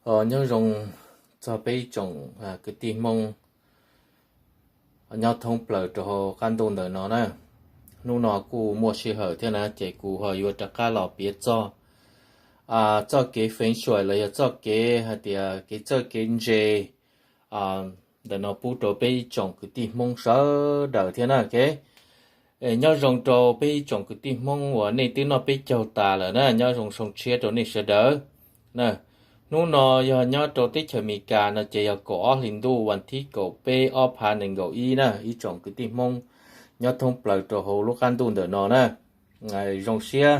Os, nyob zoo txog peb ib tsoom kwv tij Hmoob nyob thoob plaws rau hauv qab ntuj ntawm no na. Hnub no kuj muaj sij hawm thiab na, ces kuv ho yuav rov qab los piav txog txoj kev feev suaim los yog txoj kev hais tias kev txawj kev ntse ntawm no pub rau peb ib tsoom kwv tij Hmoob sawv daws thiab na. Nyob zoo rau peb ib tsoom kwv tij Hmoob uas nej twb noj peb caug tas lawm na, nyob zoo xyoo tshiab rau nej sawv daws na. Hnub no yog nyob rau teb chaws Amelikas no ces yog kaum ob hli ntuj vas thib kaum peb ob phav nees nkaum ib na, ib tsoom kwv tij Hmoob nyob thoob plaws rau hauv lub qab ntuj ntawm no na. Zoo siab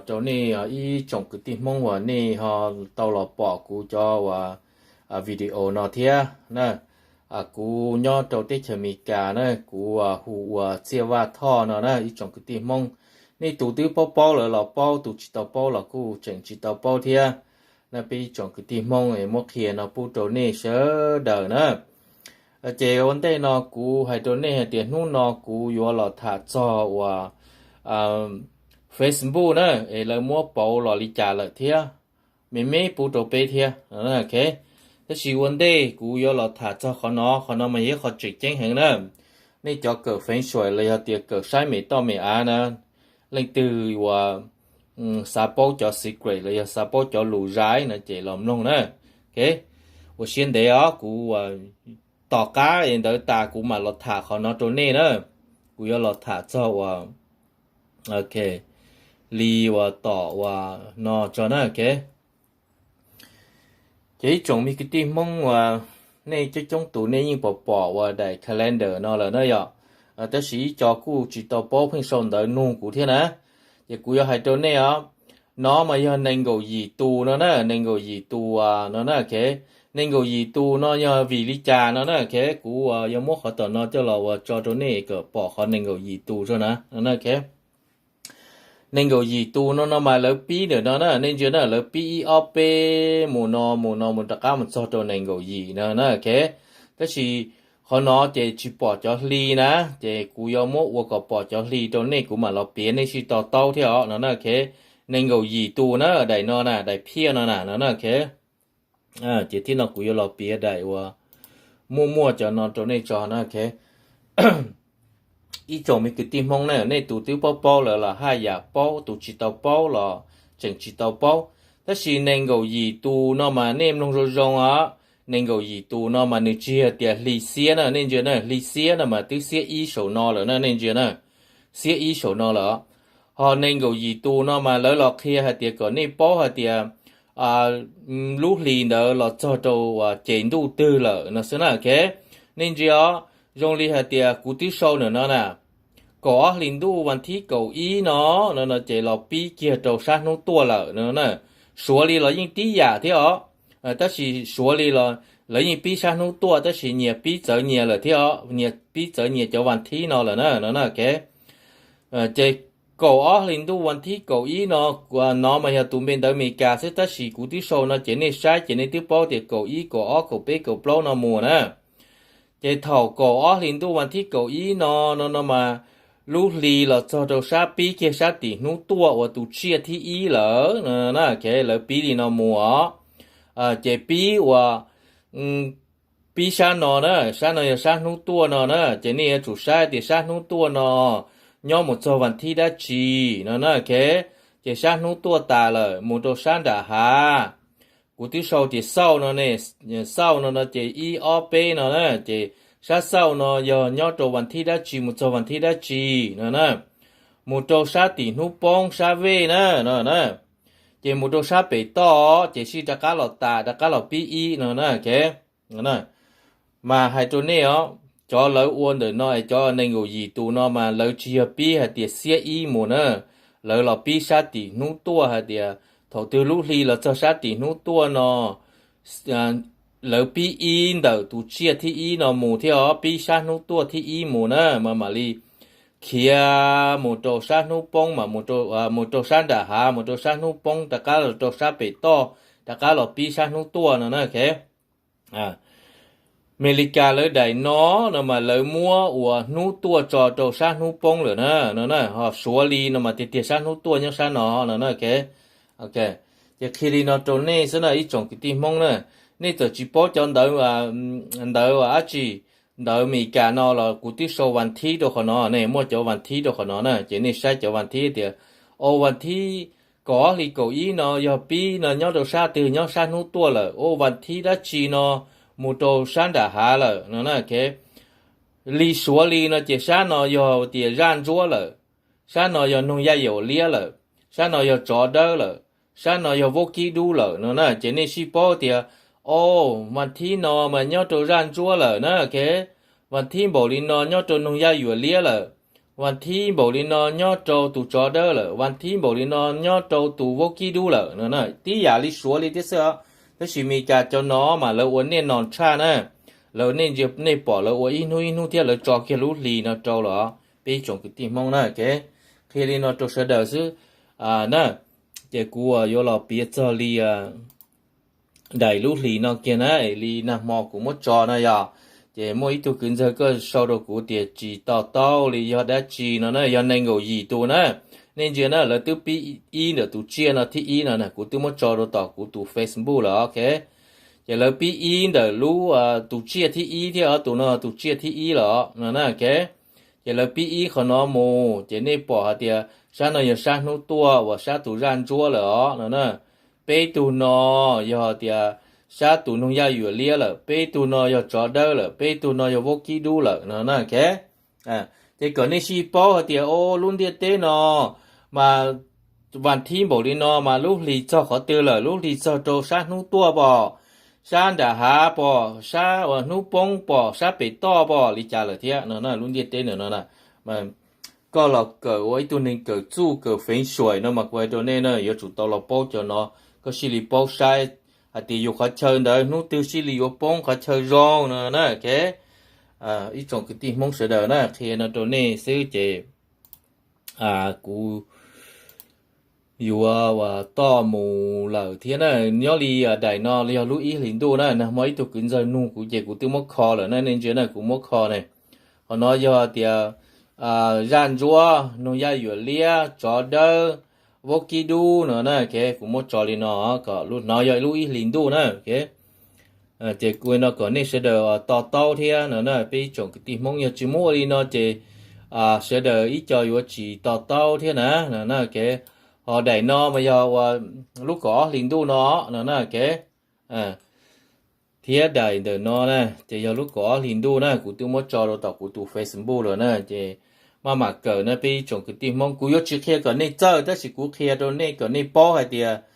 rau nej ib tsoom kwv tij Hmoob uas nej ho tau los pom kuv cov uas video no thiab na. Kuv nyob rau teb chaws Amelikas na, kuv hu ua Txiaj Vaj Thoj no na ib tsoom kwv tij Hmoob. Nej tus twb paub paub lawm los paub, tus tsis tau paub los kuj tseem tsis tau paub thiab na, peb ib tsoom kwv tij Hmoob es muab qhia no pub rau nej sawv daws na. Ces ua ntej no kuv hais rau nej hais tias hnub no kuv yuav los tham txog uas Facebook na, es lawv muab pauv los li cas lawm thiab, me me pub rau peb thiab. Tab sis ua ntej kuv yuav los tham txog qhov no, qhov no mas yog qhov tseem ceeb heev na. Nej cov kawm feev suaim los yog tias kawm saib me toj me av na, leej twg uas xav paub cov secret los yog xav paub cov lus zais no ces los mloog na. Ua siab ntev os, kuv tom qab es ntawd tas kuv mam los tham qhov no rau nej na. Kuv yuav los tham txog uas li uas tom uas no tso na. Ces ib tsoom me kwv tij Hmoob uas nej coob coob tus nej yeej pom pom uas daim calendar no lawm na yom. Tab sis ib co kuj tsis tau paub pheej sau ntawv nug kuv thiab na. Ces kuv yuav hais rau nej os, no mas yog nees nkaum yim tus no na, nees nkaum yim tus no na. Nees nkaum yim tus no yog vim li cas no na, kuv yuav muab qhov tom no coj los uas tso rau nej kom pom qhov nees nkaum yim tus tso na. Nees nkaum yim tus no no mas lawv pib ntawm no na, nej ntsia na, lawv pib ib ob peb mus no mus no mus rov qab mus txog rau nees nkaum yim no na. Tab sis qhov no ces tsis pom cov hli na, ces kuv yuav muab ua kom pom cov hli rau nej kuv mam los piav nej sib to taub thiab os no na. Nees nkaum yim tus na, daim no na, daim phiaj no na no na. Ces thiab no kuv yuav los piav daim uas muaj muaj cov no rau nej tso na. Ib tsoom me kwv tij Hmoob na, nej tus twb paub paub lawm los haj yam paub, tus tsis tau paub los tseem tsis tau paub. Tab sis nees nkaum yim tus no mas nej mloog zoo zoo os, nees nkaum yim tus no mas nws tsis yog tias hli xiab na, nej ntsia na, hli xiab no mas twb xiab ib saum no lawm na, nej ntsia na, xiab ib saum no lawm. Ho nees nkaum yim tus no mas lawv los qhia hais tias kom nej paub hais tias lub hli ntawd los txog rau ces ntuj twg lawm no xwb na. Nej ntsia os, zoo li hais tias kuv twb sau ntawm no na, kaum ob hlis ntuj vas thib kaum ib no, no no ces los pib kiag rau sab hnub tuaj lawm no na. Suav li los yeej tib yam thiab os, tab sis suav li los lawv yeej pib sab hnub tuaj, tab sis nyias pib txawv nyias lawm thiab os, nyias pib txawv nyias cov vas thib no lawm na no na. Ces kaum ob hlis ntuj vas thib kaum ib no, no mas yog tus npe ntawv Amelikas xwb, tab sis kuv twb sau no ces nej saib ces nej twb paub tias kaum ib, kaum ob, kaum peb, kaum plaub no mus na. Ces thaum kaum ob hlis ntuj vas thib kaum ib no, no no mas lub hli los txog rau sab pib kiag sab tim hnub tuaj uas tus tsiaj thib ib lawm no na. Lawv pib li no mus os. Ces pib uas pib sab no na, sab no yog sab hnub tuaj no na, ces nej yuav tsum saib tias sab hnub tuaj no nyob mus txog vas thib dab tsi no na. Ces sab hnub tuaj tas lawm mus rau sab nram hav, kuv twb sau tias xauj no ne, xauj no no ces ib ob peb no na, ces sab xauj no yog nyob rau vas thib dab tsi mus txog vas thib dab tsi no na. Mus rau sab tim hnub poob sab vej na no na, ces mus rau sab pem toj ces sij rov qab los tas rov qab los pib ib no na. Mas hais rau nej os, cov lawv ua ntawm no es cov nees nkaum yim tus no mas lawv tsis yog pib hais tias xiab ib mus na, lawv los pib sab tim hnub tuaj hais tias thaum twg lub hli los txog sab tim hnub tuaj no, lawv pib ib ntawm tus tsiaj thib ib no mus thiab os, pib sab hnub tuaj thib ib mus na, mas mam li khiav mus rau sab hnub poob mas mus rau sab nram hav, mus rau sab hnub poob rov qab los rau sab pem toj, rov qab los pib sab hnub tuaj no na. Amelikas lawv daim no no mas lawv muab uas hnub tuaj tso rau sab hnub poob lawm na no na. Ho suav li no mas tiag tiag sab hnub tuaj nyob sab no no na. Ces qhia li no rau nej xwb na ib tsoom kwv tij Hmoob na, nej txawm tsis paub cov ntawv, ntawv dab tsi, ntawv Amelikas no los kuv twb sau vas thib rau qhov no ne, muaj cov vas thib rau qhov no na, ces nej saib cov vas thib tias, o, vas thib kaum ob hlis kaum ib no yog pib no nyob rau sab twg, nyob sab hnub tuaj lawm, o, vas thib dab tsi no mus rau sab nram hav lawm no na. Li suav li no ces sab no yog tias zaj ntsuab lawm, sab no yog noog yaj yuam liab lawm, sab no yog tsov dawb lawm, sab no yog vaub kib dub lawm no na. Ces nej sib paub tias, o, vas thib no mas nyob rau zaj ntsuab lawm na, ok, vas thib npaum li no nyob rau noog yaj yuam liab lawm, vas thib npaum li no nyob rau tus tsov dawb lawm, vas thib npaum li no nyob rau tus vaub kib dub lawm no na. Tib yam li suav li thiab xwb os, tab sis Amelikas cov no mas lawv ua nej no tshaj na, lawv nej ntsia nej pom lawv ua ib hnub ib hnub thiab lawv tso kiag lub hlis no rau lawm. Peb ib tsoom kwv tij Hmoob na, ok, qhia li no rau sawv daws xwb na. Ces kuv yuav los piav txog li daim lub hlis no kiag na, li nag hmo kuv muab tso na yog. Ces muaj ib tug kwv ntxawg koj sau rau kuv tias tsis to taub li yog dab tsi no na, yog nees nkaum yim tus na. Nej ntsia na, lawv twb pib ib ntawm tus tsiaj no thib ib no na, kuv twb muab tso rau tom kuv tus Facebook lawm, ok. Ces lawv pib ib ntawm lub, tus tsiaj thib ib thiab os, tus no tus tsiaj thib ib lawm os no na, ok. Ces lawv pib ib qhov no mus ces nej pom hais tias sab no yog sab hnub tuaj uas sab tus zaj ntsuab lawm os no na. Peb tug no yog tias sab tus noog yaj yuam liab lawm, peb tug no yog tsov dawb lawm, peb tug no yog vaub kib dub lawm no na, ok. Ces kom nej sib paub hais tias, o, lub ntiaj teb no mas vas thib npaum li no mas lub hlis txog qhov twg lawm, lub hlis txog rau sab hnub tuaj pom, sab nram hav pom, sab hnub poob pom, sab pem toj pom li cas lawm thiab no na. Lub ntiaj teb ntawm no na, koj los kawm ua ib tug neeg kawm txuj kawm feev suaim no mas kuv hais rau nej na, yuav tsum tau los paub cov no, koj sib li paub saib hais tias yus qhov chaw ntawd hnub twg sib li yuav poob qhov chaw zoo no na, ok. Ib tsoom kwv tij Hmoob sawv daws na, qhia no rau nej xwb ces kuv yuav toj mus lawm thiab na. Nyob li daim no yog lub ib hlis ntuj na, nag hmo ib tug kwv ntxawg nug kuv ces kuv twb muab kho lawm na, nej ntsia na, kuv muab kho ne. Qhov no yog tias zaj ntsuab, noog yaj yuam liab, tsov dawb, vaub kib dub no na, ok, kuv muab tso li no kom lub no yog lub ib hlis ntuj na, ok. Ces kuv no kom nej sawv daws to taub thiab no na, peb ib tsoom kwv tij Hmoob yog tsis muab ua li no ces sawv daws ib co yuav tsis to taub thiab na no na, ok. Ho daim no mas yog ua lub kaum ob hlis ntuj no no na, ok. Thiab daim ntawm no na ces yog lub kaum ob hlis ntuj na, kuv twb muab tso rau tom kuv tus Facebook lawm na, ces maj mam kawm na peb ib tsoom kwv tij Hmoob. Kuv yuav tsis qhia kom nej txawj, tab sis kuv qhia rau nej kom nej paub hais tias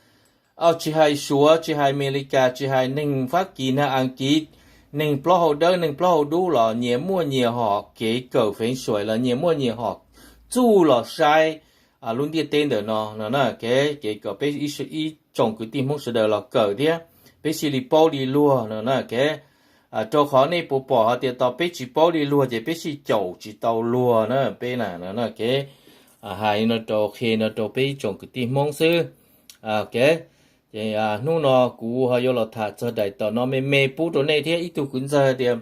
tsis hais Suav, tsis hais Amelikas, tsis hais neeg Fab Kis, neeg Askiv, neeg plaub hau dawb, neeg plaub hau dub los nyias muaj nyias hom kev kawm feev suaim los nyias muaj nyias hom txuj los saib lub ntiaj teb ntawm no no na, ok. Ces kom peb ib tsoom kwv tij Hmoob sawv daws los kawm thiab peb sib li paub li luag no na, ok. Rau qhov nej puas pom hais tias tos peb tsis paub li luag ces peb sib caum tsis tau luag na peb na no na, ok. Hais no rau, qhia no rau peb ib tsoom kwv tij Hmoob xwb, ok. Ces hnub no kuv ho yuav los tham txog daim tom no me me pub rau nej thiab. Ib tug kwv ntxawg tias,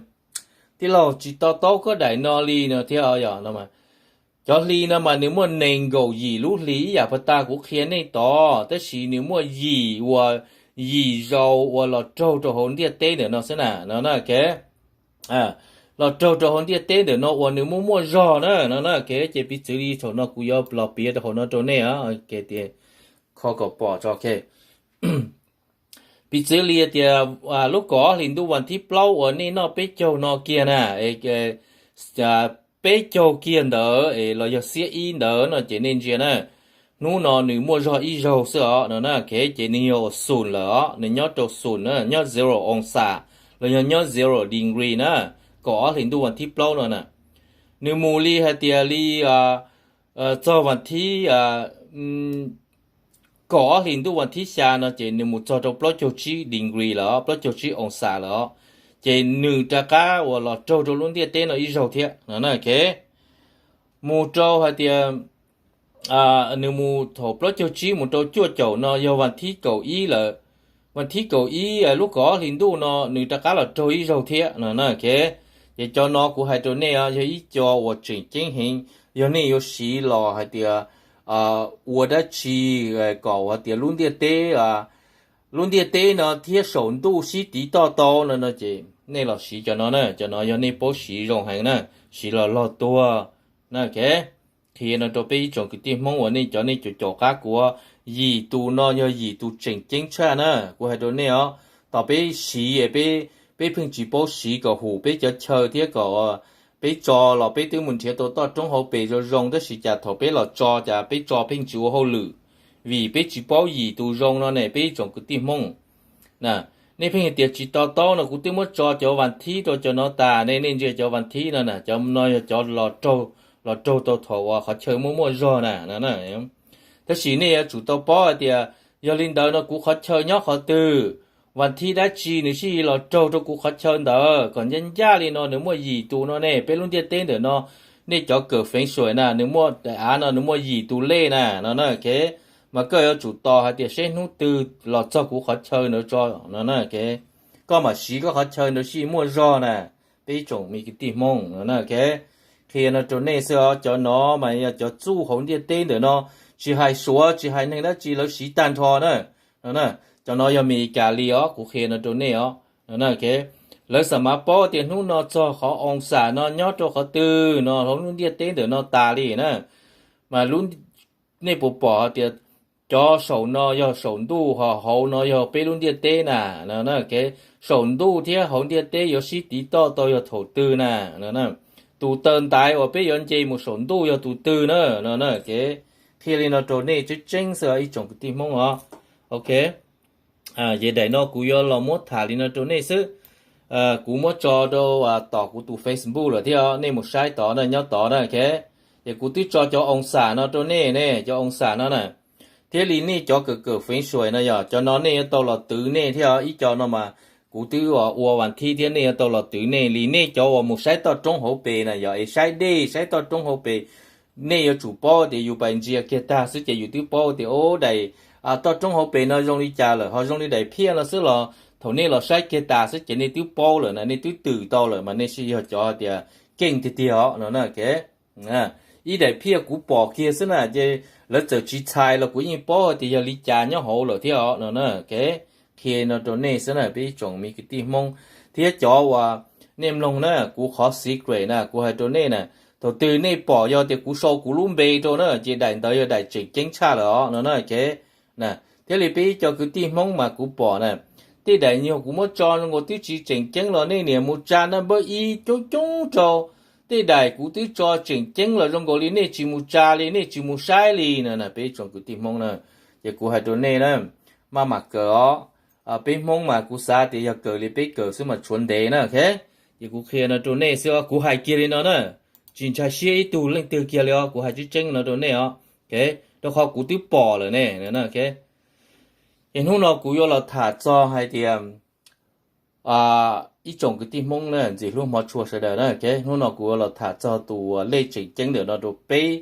tij laug, tsis to taub koj daim no li no thiab os. Cov hli no mas nws muaj nees nkaum yim lub hlis ib yam pas tas kuv qhia nej tod, tab sis nws muaj yim uas yim zaus uas los raug rau hauv ntiaj teb ntawm no xwb na no na, ok. Los raug rau hauv ntiaj teb ntawm no uas nws muaj muaj zog na no na, ok. Ces piv txwv li thaum no kuv yuav los piav rau hauv no rau nej, kho kom pom tso, ok. Piv txwv li tias lub kaum ob hlis ntuj vas thib plaub uas nej noj peb caug no kiag na, peb caug kiag ntawd es los yog xiab ib ntawd no ces nej ntsia na, hnub no nws muaj zog ib zaug xwb os no na, ok. Ces nws yog ua xum lawm os, nws nyob rau xum na, nyob zero oos xas los yog nyob zero degree na, kaum ob hlis ntuj vas thib plaub no na. Nws mus li hais tias li txog vas thib kaum ob hlis ntuj vas thib xya no ces nws mus txog rau plaub caug tsib degree lawm, plaub caug tsib oos xas lawm os. Ces nws rov qab uas los raug rau lub ntiaj teb no ib zaug thiab no na, ok. Mus rau hais tias nws mus thaum plaub caug tsib mus rau cuaj caum no yog vas thib kaum ib lawm. Vas thib kaum ib lub kaum ob hlis ntuj no nws rov qab los raug ib zaug thiab no na, ok. Ces cov no kuv hais rau nej yog ib co uas tseem ceeb heev, yog nej yuav siv los hais tias ua dab tsi kom hais tias lub ntiaj teb, lub ntiaj teb no thiab saum ntuj sib tiv toj tau no no ces nej los siv cov no na, cov no yog nej paub siv zoo heev na, siv los log tuag na. Qhia no rau peb ib tsoom kwv tij Hmoob uas nej cov nej caum caum qab kuv, yim tus no yog yim tus tseem ceeb tshaj na. Kuv hais rau nej os, tos peb siv, peb pheej tsis paub siv kom hum peb cov chaw thiab kom peb tso los peb twb mus nrhiav tau toj roob hauv pes zoo zoo, tab sis cas thaum peb los tso cas peb tso pheej tsis ua hauj lwm, vim peb tsis paub yim tus zoo no ne peb ib tsoom kwv tij Hmoob. Nej pheej hais tias tsis to taub no, kuv twb muab tso cov vas thib rau cov no tas ne, nej ntsia cov vas thib no na, cov no yog cov los raug tau thaum uas qhov chaw muaj muaj zog na. Tab sis nej yuav tsum tau paub hais tias yog li ntawd no kuv qhov chaw nyob qhov twg, vas thib dab tsi nws sib los raug rau kuv qhov chaw ntawd, kom ncaj ncaj li no nws muaj yim tus no ne, peb lub ntiaj teb ntawm no, nej cov kawm feev suaim na, nws muaj daim av no nws muaj yim tus lej na no na. Mas koj yuav tsum tos hais tias seb hnub twg los txog kuv qhov chaw ntawd tso no na. Koj mam siv koj qhov chaw ntawd sij muaj zog na, peb ib tsoom me kwv tij Hmoob no na. Qhia no rau nej xwb os, cov no mas yog cov txuj hauv ntiaj teb ntawm no, tsis hais Suav tsis hais neeg dab tsi lawv siv tag nrho na. Cov no yog Meskas li os, kuv qhia no rau nej os. Lawv xam mav paub tias hnub no txog qhov oo xam no nyob rau qhov twg no hauv lub ntiaj teb ntawm no tas li na. Mas nej puas pom tias cov saum no yog saum ntuj, ho hauv no yog peb lub ntiaj teb na. Saum ntuj thiab hauv ntiaj teb yuav sib tiv toj tau yog thaum twg na? Tus taw ntaiv uas peb yuav nce mus saum ntuj yog tus twg na? Qhia li no rau nej tseeb tseeb xwb ib tsoom kwv tij Hmoob os. Ok, ces daim no kuv yuav los muab tham li no rau nej xwb. Kuv muab tso rau tom kuv tus Facebook lawm thiab, nej mus saib tod na, nyob tod na. Ces kuv twb tso cov oo xam no rau nej ne, cov oo xam no na. Thiab li nej cov kawm kawm feev suaim no yog cov no nej yuav tau los twv nej thiab, ib co no mas kuv twb ua vas thib thiab nej yuav tau los twv nej li. Nej cov uas mus saib toj roob hauv pes na yog es saib dej saib toj roob hauv pes, nej yuav tsum paub tias yus pais ntsia kiag tag xwb ces yus twb paub tias o, daim toj roob hauv pes no zoo li cas lawm, ho zoo li daim phiaj no xwb los thaum nej los saib kiag tas xwb ces nej twb paub lawm na, nej twb twm tau lawm mas nej sib yog cov tias keej tiag tiag os no na. Ib daim phiaj kuv pom kiag xwb na ces lawv txawm tsis txhais los kuv yeej paub tias yog li cas nyob hauv lawm thiab os no na. Qhia no rau nej xwb na peb ib tsoom me kwv tij Hmoob thiab cov uas nej mloog na, kuv qhov secret na kuv hais rau nej na, thaum twg nej pom yog tias kuv sau kuv lub npe rau na ces daim ntawd yog daim tseem ceeb tshaj lawm os no na. Thiab li peb ib co kwv tij Hmoob mas kuv pom na, tej daim nyuag kuv muab tso zoo nkaus twb tsis tseem ceeb los nej niam mus tsa naj npawb ib coob coob rau. Tej daim kuv twb tso tseem ceeb los zoo nkaus li nej tsis mus tsa li, nej tsis mus saib li no na peb ib tsoom kwv tij Hmoob na. Ces kuv hais rau nej na, maj mam kawm os. Peb Hmoob mas kuv xav tias yog kawm li peb kawm xwb mas tshuav ntev na. Ces kuv qhia no rau nej xwb os, kuv hais kiag li no na, tsis ntshai siab ib tug leej twg kiag li os, kuv hais tseeb tseeb no rau nej os. Rau qhov kuv twb pom lawm ne. Ces hnub no kuv yuav los tham txog hais tias ib tsoom kwv tij Hmoob na, ntxim hlub hmov tshua sawv daws na, hnub no kuv yuav los tham txog tus lej tseem ceeb ntawm no rau peb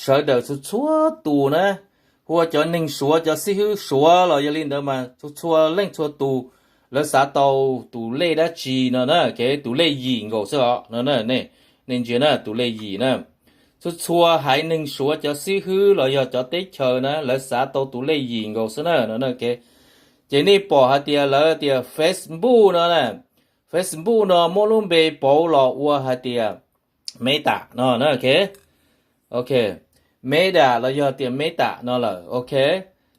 sawv daws txhua txhua tus na, hu ua cov neeg Suav, cov xib hwb Suav los yog li ntawd mas txhua txhua leej txhua tus lawv xav tau tus lej dab tsi no na, kev tus lej yim nkaus xwb os no. Nej ntsia na, tus lej yim na, txhua txhua haiv neeg Suav cov xib hwb los yog cov teb chaws na lawv xav tau tus lej yim nkaus xwb na no. Ces nej pom hais tias lawv tias Facebook no na, Facebook no muab lub npe pauv los ua hais tias Meta no na. Ok, Meta los yog tias Meta no lawm. Ok,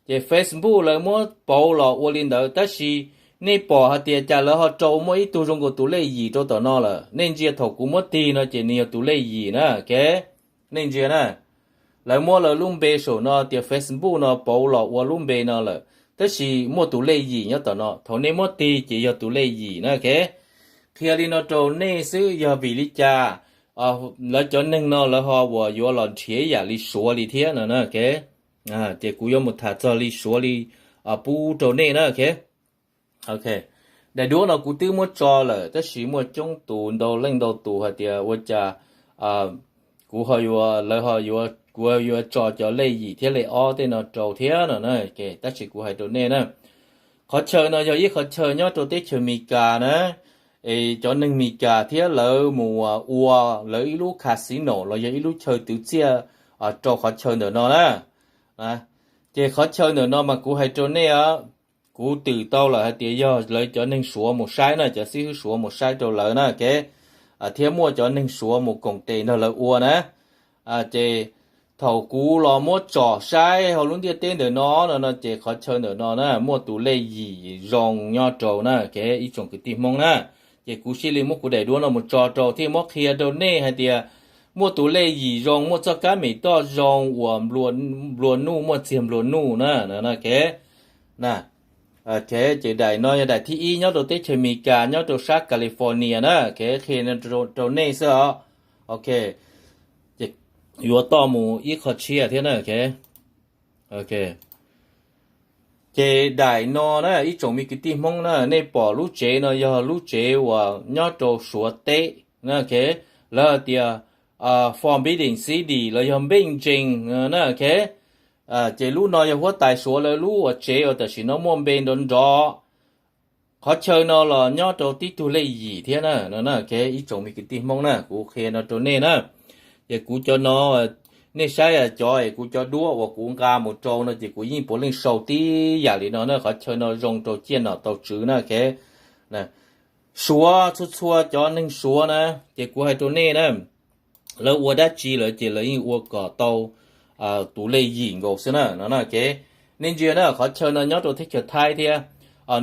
ces Facebook lawv muab pauv los ua li ntawd, tab sis nej pom hais tias cas lawv ho rau muaj ib tug zoo nkaus tus lej yim rau tom no lawm. Nej ntsia thaum kuv muab tig no ces nws yog tus lej yim na. Ok, nej ntsia na, lawv muab lawv lub npe saum no tias Facebook no pauv los ua lub npe no lawm, tab sis muaj tus lej yim nyob tom no, thaum nej muab tig ces yog tus lej yim na. Ok, qhia li no rau nej xwb, yog vim li cas lawv cov neeg no lawv ho uas yuav los nrhiav yam li Suav li thiab no na. Ces kuv yuav mus tham txog li Suav li pub rau nej na. Ok, daim duab no kuv twb muab tso lawm, tab sis muaj coob tus ntau leej ntau tus hais tias ua cas kuv ho yuav, lawv ho yuav, kuv ho yuav tso cov lej yim thiab lej ob tej no rau thiab no na. Tab sis kuv hais rau nej na, qhov chaw no yog ib qhov chaw nyob rau teb chaws Amelikas na, es cov neeg Amelikas thiab lawv mus ua lawv ib lub casino los yog ib lub chaw twv txiaj rau qhov chaw ntawm no na. Ces qhov chaw ntawm no mas kuv hais rau nej, kuv twm tau lawm hais tias yog lawv cov neeg Suav mus saib na, cov xib hwb Suav mus saib rau lawv na, thiab muaj cov neeg Suav mus koom tes nrog lawv ua na. Ces thaum kuv los muab tsom saib hauv lub ntiaj teb ntawm no no no ces qhov chaw ntawm no na muaj tus lej yim zoo nyob rau na, ib tsoom kwv tij Hmoob na. Ces kuv cia li muab kuv daim duab no mus tso rau thiab muab qhia rau nej hais tias muaj tus lej yim zoo, muaj txoj kab mem toj zoo uas nplua nuj, muaj txiag nplua nuj na. Ces daim no yog daim thib ib nyob rau teb chaws Amelikas, nyob rau sab California na, qhia rau nej xwb os. Ok, yuav toj mus ib qho tshiab thiab na. Ces daim no na ib tsoom me kwv tij Hmoob na, nej pom lub tsev no yog lub tsev uas nyob rau Suav teb na. Lawv hais tias Forbidden City los yog npej ntsees na. Ces lub no yog huab tais Suav lawv lub uas tsev uas tam sim no muaj npe nrov nrov. Qhov chaw no los nyob rau tib tug lej yim thiab na no na. Ib tsoom me kwv tij Hmoob na, kuv qhia no rau nej na. Ces kuv cov no, nej saib cov es kuv cov duab uas kuv nqa mus rau no ces kuv yeej puav leej sau tib yam li no na. Qhov chaw no zoo rau ciaj nom tau tswv na. Suav, txhua txhua cov neeg Suav na, ces kuv hais rau nej na, lawv ua dab tsi lawm ces lawv yeej ua kom tau tus lej yim nkaus xwb na no na. Nej ntsia na, qhov chaw no nyob rau teb chaws Thaib thiab.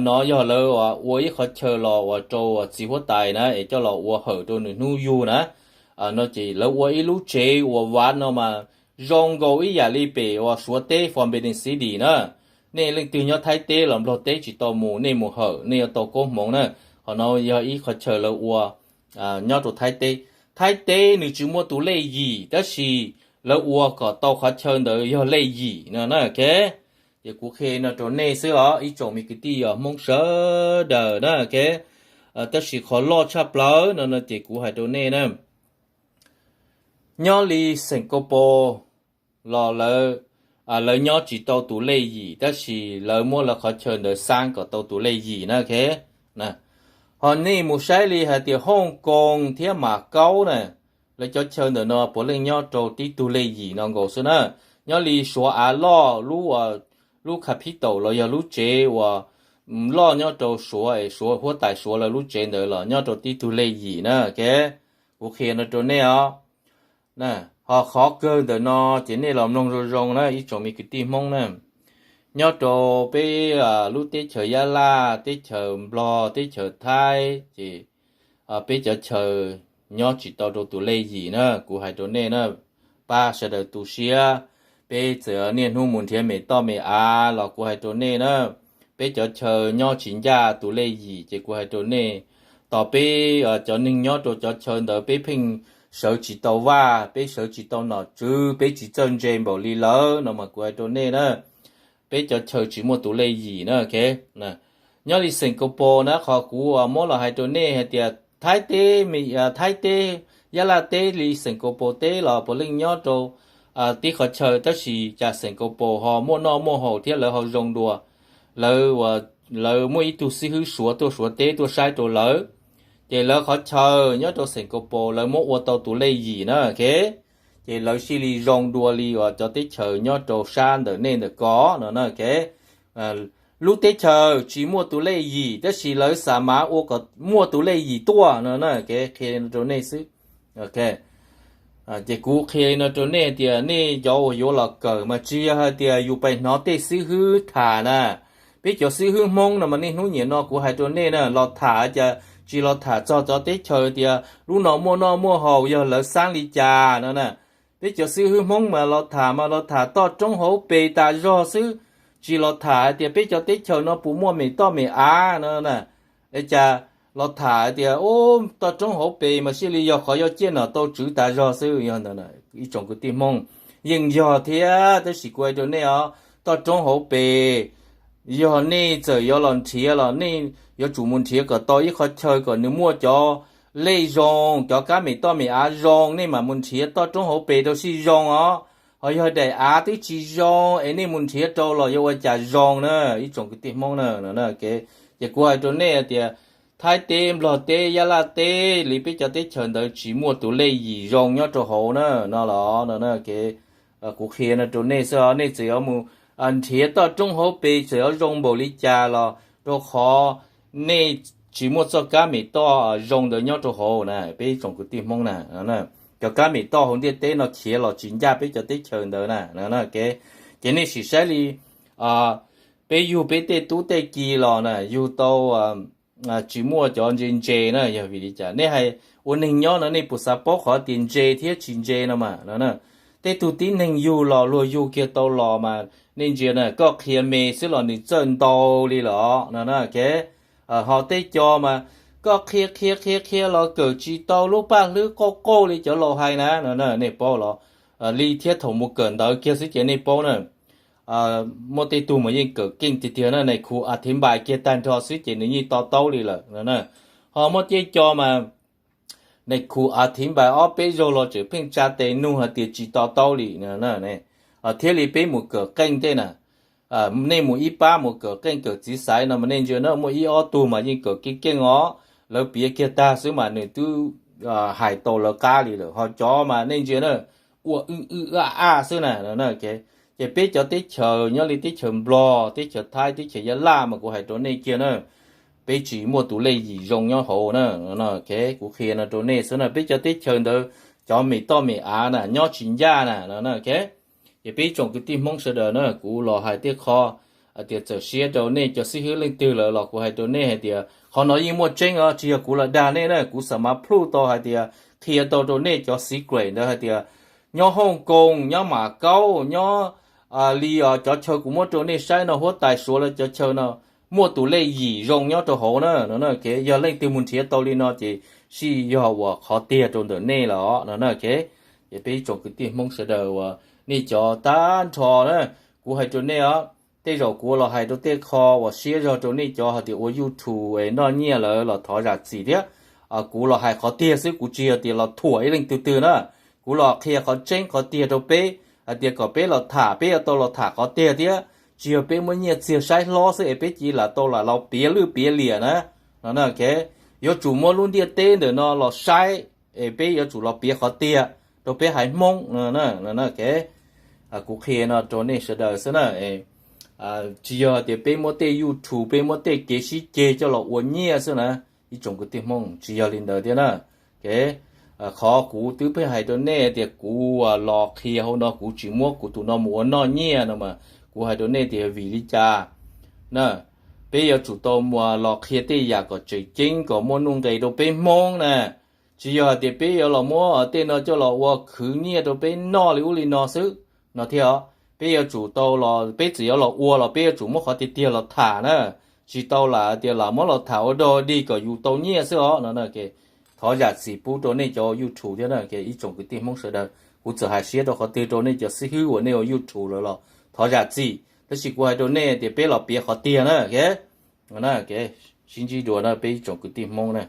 No yog lawv ua ib qhov chaw los uas rau txiv huab tais na es coj los ua hawm rau nws hnub yug na. No ces lawv ua ib lub tsev uas vav no mas zoo nkaus ib yam li pem uas Suav teb Forbidden City na. Nej leej twg nyob Thaib teb los Nplog teb tsis tau mus, nej mus hawm nej yuav tau koob hmoov na. Qhov no yog ib qhov chaw lawv ua nyob rau Thaib teb. Thaib teb nws tsis muaj tus lej yim tab sis lawv ua kom tau qhov chaw ntawd yog lej yim no na. Ces kuv qhia no rau nej xwb os ib tsoom me kwv tij Hmoob sawv daws na. Tab sis qhov loj tshaj plaws no no ces kuv hais rau nej na, nyob li Singapore los lawv nyob tsis tau tus lej yim tab sis lawv muab lawv qhov chaw ntawd xab kom tau tus lej yim na. Ho nej mus saib li hais tias Hong Kong thiab Macau na, lawv cov chaw ntawm no puav leej nyob rau tib tug lej yim no nkaus xwb na. Nyob li Suav av loj, lub capital los yog lub tsev uas loj nyob rau Suav es Suav huab tais Suav lawv lub tsev ntawd los nyob rau tib tug lej yim na. Kuv qhia no rau nej os. Ho qhov kawg ntawm no ces nej los mloog zoo zoo na ib tsoom me kwv tij Hmoob na. Nyob rau peb lub teb chaws Yab Laj, teb chaws Nplog, teb chaws Thaib ces peb cov chaw nyob tsis tau rau tus lej yim na. Kuv hais rau nej na, pab sawv daws tu siab. Peb txawm niaj hnub mus nrhiav me toj me av los kuv hais rau nej na, peb cov chaw nyob tsis ncaj tus lej yim ces kuv hais rau nej, tos peb cov neeg nyob rau cov chaw ntawd peb pheej sawv tsis tau vaj, peb sawv tsis tau nom tswv, peb tsis txawj ntse npaum li lawv no mas kuv hais rau nej na, peb cov chaw tsis muaj tus lej yim na. Nyob li Singapore na, qhov kuv muab los hais rau nej hais tias Thaib teb, Thaib teb, Yab Laj teb li Singapore teb los puav leej nyob rau tib qhov chaw tab sis cas Singapore ho muaj noj muaj haus thiab lawv ho zoo dua. Lawv, lawv muaj ib tug xib hwb Suav tuaj Suav teb tuaj saib rau lawv, ces lawv qhov chaw nyob rau Singapore lawv muab ua tau tus lej yim na. Ces lawv thiaj li zoo dua li uas cov teb chaws nyob rau sab ntawm nej ntawm ko no na. Lub teb chaws tsis muaj tus lej yim tab sis lawv xa mav ua kom muaj tus lej yim tuaj no na. Qhia rau nej xwb. Ces kuv qhia li no rau nej tias nej cov uas yuav los kawm mas tsis yog hais tias yus pais hnov tej xib hwb tham na. Peb cov xib hwb Hmoob no mas niaj hnub nim no kuv hais rau nej na, los tham cas tsis los tham txog cov teb chaws tias lub no muaj noj muaj haus yog lawv xab li cas no na. Peb cov xib hwb Hmoob mas los tham mas los tham toj roob hauv pes tas zog xwb, tsis los tham hais tias peb cov teb chaws no puas muaj me toj me av no na. Es cas los tham hais tias toj roob hauv pes mas thiaj li yog qhov yuav ciaj nom tau tswv tas zog xwb. Yog ntawd ib tsoom kwv tij Hmoob, yeej yog thiab tab sis kuv hais rau nej os, toj roob hauv pes yog nej txawm yuav los nrhiav los nej yuav tsum mus nrhiav kom tau ib qhov chaw kom nws muaj cov lej zoo, cov kab me toj me av zoo nej mam mus nrhiav toj roob hauv pes rau sij zoo os. Ho yog daim av twb tsis zoo es nej mus nrhiav rau los yuav ua cas zoo na ib tsoom kwv tij Hmoob na. Ces kuv hais rau nej tias Thaib teb, Nplog teb, Yab Laj teb li peb cov teb chaws ntawd tsis muaj tus lej yim zoo nyob rau hauv na no los no na. Kuv qhia no rau nej xwb os, nej txawm yuav mus nrhiav toj roob hauv pes txawm yuav zoo npaum li cas los rau qhov nej tsis muaj txoj kab mem toj zoo ntawd nyob rau hauv na peb ib tsoom kwv tij Hmoob na. Cov kab mem toj hauv ntiaj teb no khiav los tsis ncaj peb cov teb chaws ntawd na. Ces nej sim saib li peb yug peb tej tub tej ki los na yug tau tsis muaj cov ntse ntse na, yog vim li cas nej hais ua neeg nyob no nej puas xav paub qhov tias ntse thiab tsis ntse no mas no? Tej tug tib neeg yug los luag yug kiag tau los mas nej ntsia na, koj qhia me xwb los nws txawj ntau li lawm no. Ho tej co mas koj qhia qhia qhia qhia los kawm tsis tau lub paj hlwb qauj qauj li cov laus hais na no, nej paub los li thiab thaum mus kawm ntawv kiag xwb ces nej paub na. Muaj tej tug mas yeej kawm keej tiag tiag na, nais khu a thiv npais kiag tag nrho xwb ces nws yeej to taub li lawm. Ho muaj tej co mas nais khu a thiv npais ob peb zaug los tseem pheej tsa tes nug hais tias tsis to taub li. Thiaj li peb mus kawm qeej tej na, nej mus ib pab mus kawm qeej kawm txiv xaiv no mas nej ntsia na, muaj ib ob tug mas yeej kawm keej keej os, lawv piav kiag tag xwb mas nws twb hais tau lawv qab li lawm. Ho cov mas nej ntsia na, ua wb wb a a xwb na. Ces peb cov teb chaws nyob li teb chaws Nplog, teb chaws Thaib, teb chaws Yab Laj mas kuv hais rau nej kiag na, peb tsis muaj tus lej yim zoo nyob hauv na. Kuv qhia no rau nej xwb na, peb cov teb chaws ntawd cov mem toj mem av na nyob tsis ncaj na. Ces peb ib tsoom kwv tij Hmoob sawv daws na, kuv los hais tej qho hais tias txawm siab rau nej cov xib hwb leej twg lawm los kuv hais rau nej hais tias qhov no yeej muaj tseeb os, tsis yog kuv los dag nej na, kuv xam mas plhuj tau hais tias qhia tau rau nej cov secret ntawd hais tias nyob Hooj Koos, nyob Mam Kaub, nyob li cov chaw kuv muab rau nej saib no, huab tais Suav lawv cov chaw no muaj tus lej yim zoo nyob rau hauv na no. Yog leej twg mus nrhiav tau li no ces sij yog uas qhov tiag rau ntawm nej lawm no. Ces peb ib tsoom kwv tij Hmoob sawv daws uas nej cov tag nrho na, kuv hais rau nej os, tej zaum kuv los hais rau tej qho uas siab zog rau nej cov hais tias ua YouTube es noj nyiaj lawm los thov zam txim thiab. Kuv los hais qhov tiag xwb, kuv tsis yog tias los thuam ib leej twg twg na. Kuv los qhia qhov tseeb qhov tiag rau peb hais tias kom peb los tham, peb yuav tau los tham qhov tiag thiab. Tsis yog peb muab nyiaj txiag saib hlob xwb es peb cia li lam tau lam los piav lwj piav liam na. Yuav tsum muab lub ntiaj teb ntawm no los saib es peb yuav tsum los piav qhov tiag rau peb haiv Hmoob. Kuv qhia no rau nej sawv daws xwb na. Tsis yog tias peb muab tej YouTube, peb muab tej kev sib ceg coj los ua nyiaj xwb na, ib tsoom kwv tij Hmoob, tsis yog li ntawd thiab na. Qhov kuv twb pheej hais rau nej tias kuv los qhia hauv no kuv tsis muab kuv tus no mus ua noj nyiaj no mas kuv hais rau nej tias vim li cas na. Peb yuav tsum tau mus los qhia tej yam kom tseem ceeb kom muaj nuj nqis rau peb Hmoob na. Tsis yog hais tias peb yuav los muab tej no coj los ua khwv nyiaj rau peb noj li ub li no xwb no thiab os. Peb yuav tsum tau los, peb txawm yuav los ua los peb yuav tsum muab qhov tiag tiag los tham na. Tsis tau lam tias lam muab los tham ua dog dig kom yus tau nyiaj xwb os no. Thov zam txim pub rau nej cov YouTube thiab na, ib tsoom kwv tij Hmoob sawv daws. Kuv txawm hais siab rau qhov twg rau nej cov xib hwb uas nej ua YouTube lawm los thov zam txim, tab sis kuv hais rau nej tias peb los piav qhov tiag na. Sib ntsib dua na peb ib tsoom kwv tij Hmoob na.